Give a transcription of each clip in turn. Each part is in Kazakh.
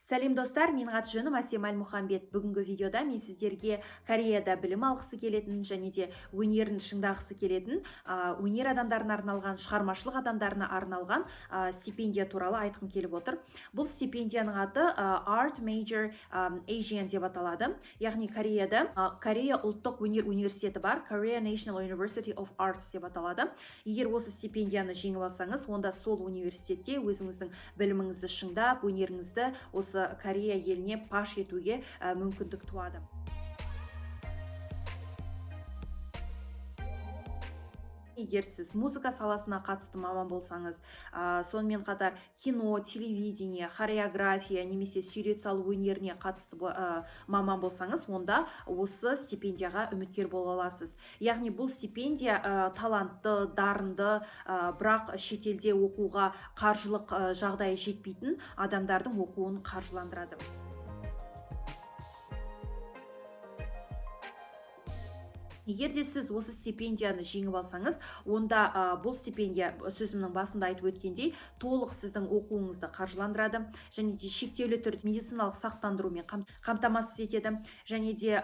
Сәлем, достар! Менің аты жөнім Әсем Әлмұханбет. Бүгінгі видеода мен сіздерге Кореяда білім алғысы келетін және де өнерін шыңдағысы келетін өнер адамдарына арналған, шығармашылық адамдарына арналған стипендия туралы айтқым келіп отыр. Бұл стипендияның аты Art Major Asian деп аталады. Яғни Кореяда Корея ұлттық өнер университеті бар, Korea National University of Arts деп аталады. Егер осы стипендияны жеңіп алсаңыз, онда сол университетте өзіңіздің біліміңізді шыңдап, өнеріңізді осы Корея еліне паш етуге мүмкіндік туады. Егер сіз музыка саласына қатысты маман болсаңыз, сонымен қатар кино, телевидение, хореография немесе сурет салу өнеріне қатысты маман болсаңыз, онда осы стипендияға үміткер бола аласыз. Яғни бұл стипендия талантты, дарынды, бірақ шетелде оқуға қаржылық жағдайы жетпейтін адамдардың оқуын қаржыландырады. Егер де сіз осы стипендияны жеңіп алсаңыз, онда бұл стипендия, сөзімнің басында айтып өткендей, толық сіздің оқуыңызды қаржыландырады және де шектеулі түрде медициналық сақтандырумен қамтамасыз етеді және де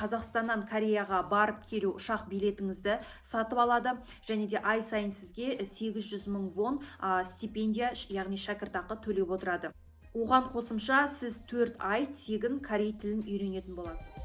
Қазақстаннан Кореяға барып келу ұшақ билетіңізді сатып алады және де ай сайын сізге 800 мың вон стипендия, яғни шәкіртақы төлеп отырады. Оған қосымша сіз 4 ай тегін корей тілін үйренетін боласыз.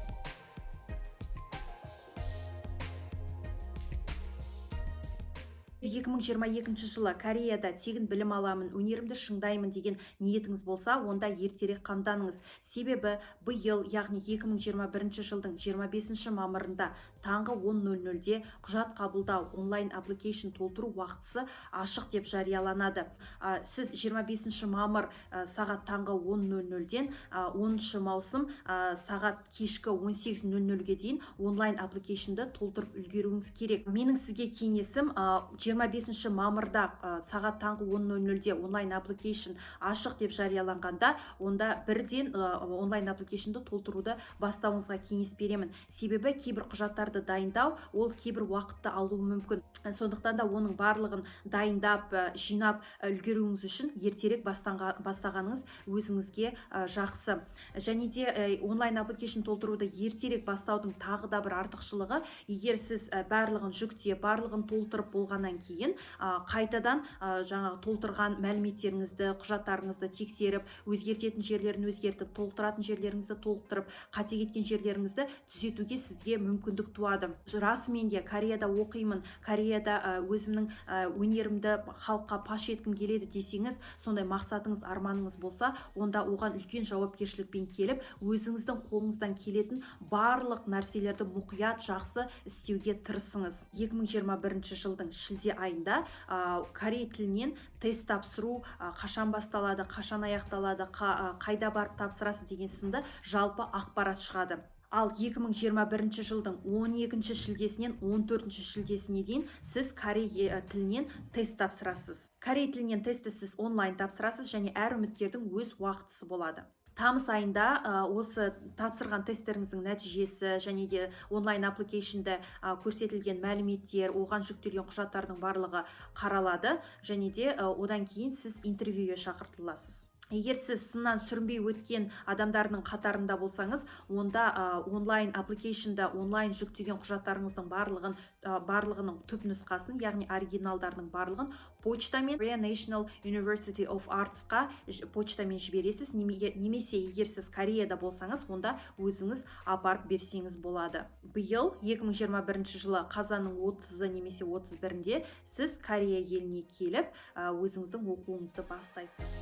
2022 жылы Кореяда тегін білім аламын, өнерімді шыңдаймын деген ниетіңіз болса, онда ертерек қамданыңыз. Себебі биыл, яғни 2021 жылдың 25 мамырында таңғы 10:00-де құжат қабылдау, онлайн application толтыру уақытысы ашық деп жарияланады. Сіз 25 мамыр сағат таңғы 10:00-ден 10 маусым сағат кешкі 18:00-ге дейін онлайн application ды толтырып үлгеруіңіз керек. Менің сізге кеңесім: 25 мамырда сағат таңғы 10:00-де онлайн application ашық деп жарияланғанда, онда бірден онлайн application ды толтыруды бастауыңызға кеңес беремін. Себебі кейбір құжаттарды дайындау ол кейбір уақытты алуы мүмкін. Сондықтан да оның барлығын дайындап, жинап үлгеруіңіз үшін ертерек бастағаныңыз өзіңізге жақсы. Және де онлайн application толтыруды ертерек бастаудың тағы да бір артықшылығы: егер сіз барлығын жүктеп, барлығын толтырып болғаннан кейін қайтадан жаңағы толтырған мәліметтеріңізді, құжаттарыңызды тексеріп, өзгертетін жерлерін өзгертіп, толықтыратын жерлеріңізді толықтырып, қате кеткен жерлеріңізді түзетуге сізге мүмкіндік туады. Расымен де Кореяда оқимын, Кореяда өзімнің өнерімді халыққа паш еткім келеді десеңіз, сондай мақсатыңыз, арманыңыз болса, онда оған үлкен жауапкершілікпен келіп, өзіңіздің қолыңыздан келетін барлық нәрселерді мұқият, жақсы істеуге тырысыңыз. 2021 жылдың шілде айында корей тілінен тест тапсыру қашан басталады, қашан аяқталады, қайда барып тапсырасыз деген сынды жалпы ақпарат шығады. Ал 2021 жылдың 12 шілдесінен 14 шілдесіне дейін сіз корей тілінен тест тапсырасыз. Корей тілінен тестті сіз онлайн тапсырасыз және әр үміткердің өз уақытысы болады. Тамыз айында осы тапсырған тесттеріңіздің нәтижесі және де онлайн application да көрсетілген мәліметтер, оған жүктелген құжаттардың барлығы қаралады және де одан кейін сіз интервьюге шақыртыласыз. Егер сіз сыннан сүрінбей өткен адамдардың қатарында болсаңыз, онда онлайн application да онлайн жүктеген құжаттарыңыздың барлығының түп нұсқасын, яғни оригиналдарының барлығын почтамен Korea National University of Arts-қа почтамен жібересіз немесе егер сіз Кореяда болсаңыз, онда өзіңіз апарып берсеңіз болады. Биыл, 2021 жылы қазанның 30-ы немесе 31-інде сіз Корея еліне келіп, өзіңіздің оқуыңызды бастайсыз.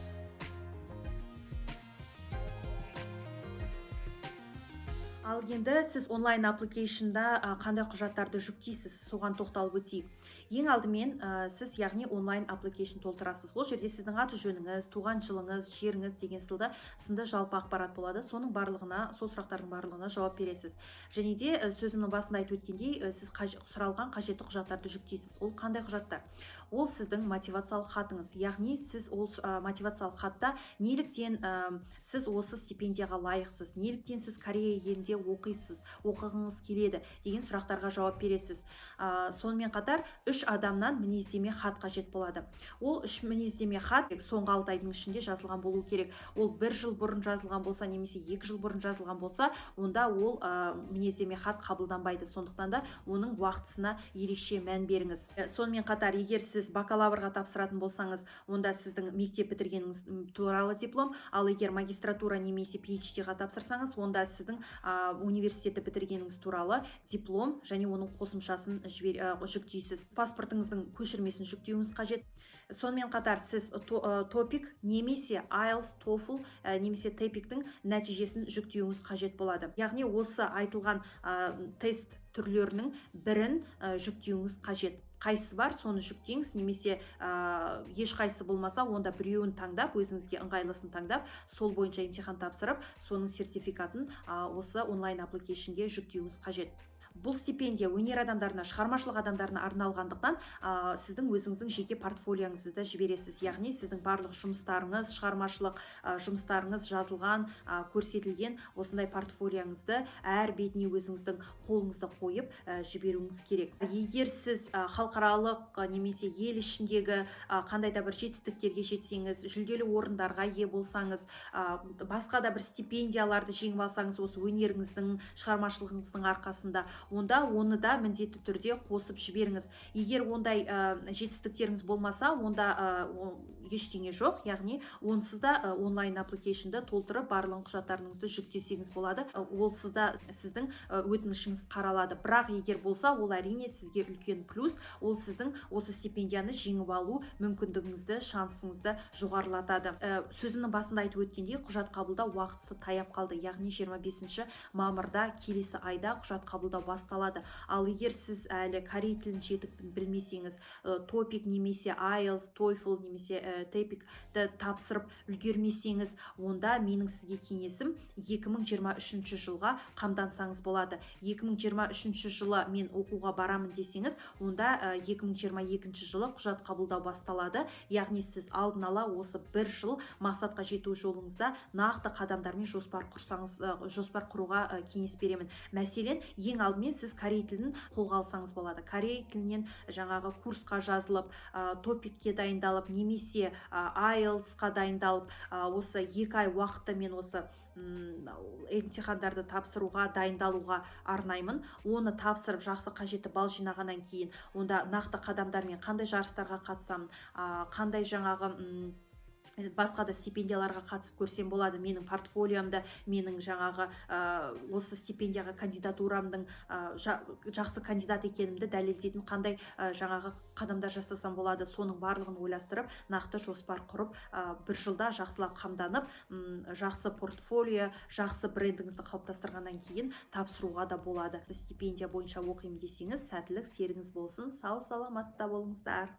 Ал енді сіз онлайн application да қандай құжаттарды жүктейсіз, соған тоқталып өтейік. Ең алдымен сіз, яғни, онлайн application толтырасыз. Ол жерде сіздің аты жөніңіз, туған жылыңыз, жеріңіз деген сынды жалпы ақпарат болады. Соның барлығына, сол сұрақтардың барлығына жауап бересіз. Және де сөзімнің басында айтып өткендей, сіз сұралған қажетті құжаттарды жүктейсіз. Ол қандай құжаттар? Ол сіздің мотивациялық хатыңыз, яғни сіз ол мотивациялық хатта неліктен сіз осы стипендияға лайықсыз, неліктен сіз Корея елінде оқисыз, оқығыңыз келеді деген сұрақтарға жауап бересіз. Сонымен қатар үш адамнан мінездеме хат қажет болады. Ол үш мінездеме хат соңғы 6 айдың ішінде жазылған болу керек. Ол бір жыл бұрын жазылған болса немесе 2 жыл бұрын жазылған болса, онда ол мінездеме хат қабылданбайды. Сондықтан да оның уақытысына ерекше мән беріңіз. Сонымен қатар, егер сіз бакалаврға тапсыратын болсаңыз, онда сіздің мектеп бітіргеніңіз туралы диплом, ал егер магистратура немесе PhD-ға тапсырсаңыз, онда сіздің университетті бітіргеніңіз туралы диплом және оның қосымшасын жүктейсіз. Паспортыңыздың көшірмесін жүктеуіңіз қажет. Сонымен қатар сіз TOPIK немесе IELTS, TOEFL немесе TOPIK-тің нәтижесін жүктеуіңіз қажет болады. Яғни осы айтылған тест түрлерінің бірін жүктеуіңіз қажет. Қайсысы бар, соны жүктеңіз немесе ешқайсысы болмаса, онда біреуін таңдап, өзіңізге ыңғайлысын таңдап, сол бойынша емтихан тапсырып, соның сертификатын осы онлайн application ге жүктеуіңіз қажет. Бұл стипендия өнер адамдарына, шығармашылық адамдарына арналғандықтан, сіздің өзіңіздің жеке портфолиоңызды да жібересіз. Яғни сіздің барлық жұмыстарыңыз, шығармашылық жұмыстарыңыз жазылған, көрсетілген осындай портфолиоңызды әр бетіне өзіңіздің қолыңызды қойып жіберуіңіз керек. Егер сіз халықаралық немесе ел ішіндегі қандай да бір жетістіктерге жетсеңіз, жүлделі орындарға ие болсаңыз, басқа да бір стипендияларды жеңіп алсаңыз осы өнеріңіздің, шығармашылығыңыздың арқасында, онда оны да міндетті түрде қосып жіберіңіз. Егер ондай жетістіктеріңіз болмаса, онда ештеңе жоқ, яғни онсыз да онлайн application ды толтырып, барлығын құжаттарыңызды жүктесеңіз болады. Олсыз да сіздің өтінішіңіз қаралады. Бірақ егер болса, ол, әрине, сізге үлкен плюс, ол сіздің осы стипендияны жеңіп алу мүмкіндігіңізді, шансыңызды жоғарылатады. Сөзімнің басында айтып өткендей, құжат қабылдау уақытысы таяп қалды, яғни 25 мамырда, келесі айда құжат қабылдау басталады. Ал егер сіз әлі корей тілін жетік білмесеңіз, TOPIK немесе IELTS, TOEFL немесе TOPIK-ті тапсырып үлгермесеңіз, онда менің сізге кеңесім: 2023 жылға қамдансаңыз болады. 2023 жылы мен оқуға барамын десеңіз, онда 2022 жылы құжат қабылдау басталады. Яғни сіз алдын ала осы бір жыл мақсатқа жету жолыңызда нақты қадамдармен жоспар құрсаңыз, жоспар құруға кеңес беремін. Мәселен, ең алдымен сіз корей тілін қолға алсаңыз болады. Корей тілінен жаңағы курсқа жазылып, TOPIK-ке дайындалып немесе IELTS-қа дайындалып, осы 2 ай уақытты мен осы емтихандарды тапсыруға, дайындалуға арнаймын. Оны тапсырып, жақсы қажетті балл жинағаннан кейін, онда нақты қадамдармен қандай жарыстарға қатысамын, қандай жаңағы басқа да стипендияларға қатысып көрсем болады, менің портфолиомды, менің жаңағы осы стипендияға кандидатурамдың жақсы кандидат екенімді дәлелдейтін қандай жаңағы қадамдар жасасам болады, соның барлығын ойластырып, нақты жоспар құрып, бір жылда жақсылап қамданып, жақсы портфолио, жақсы брендіңізді қалыптастырғаннан кейін тапсыруға да болады. Стипендия бойынша оқимын десеңіз, сәттілік серігіңіз болсын! Сау саламатта болыңыздар!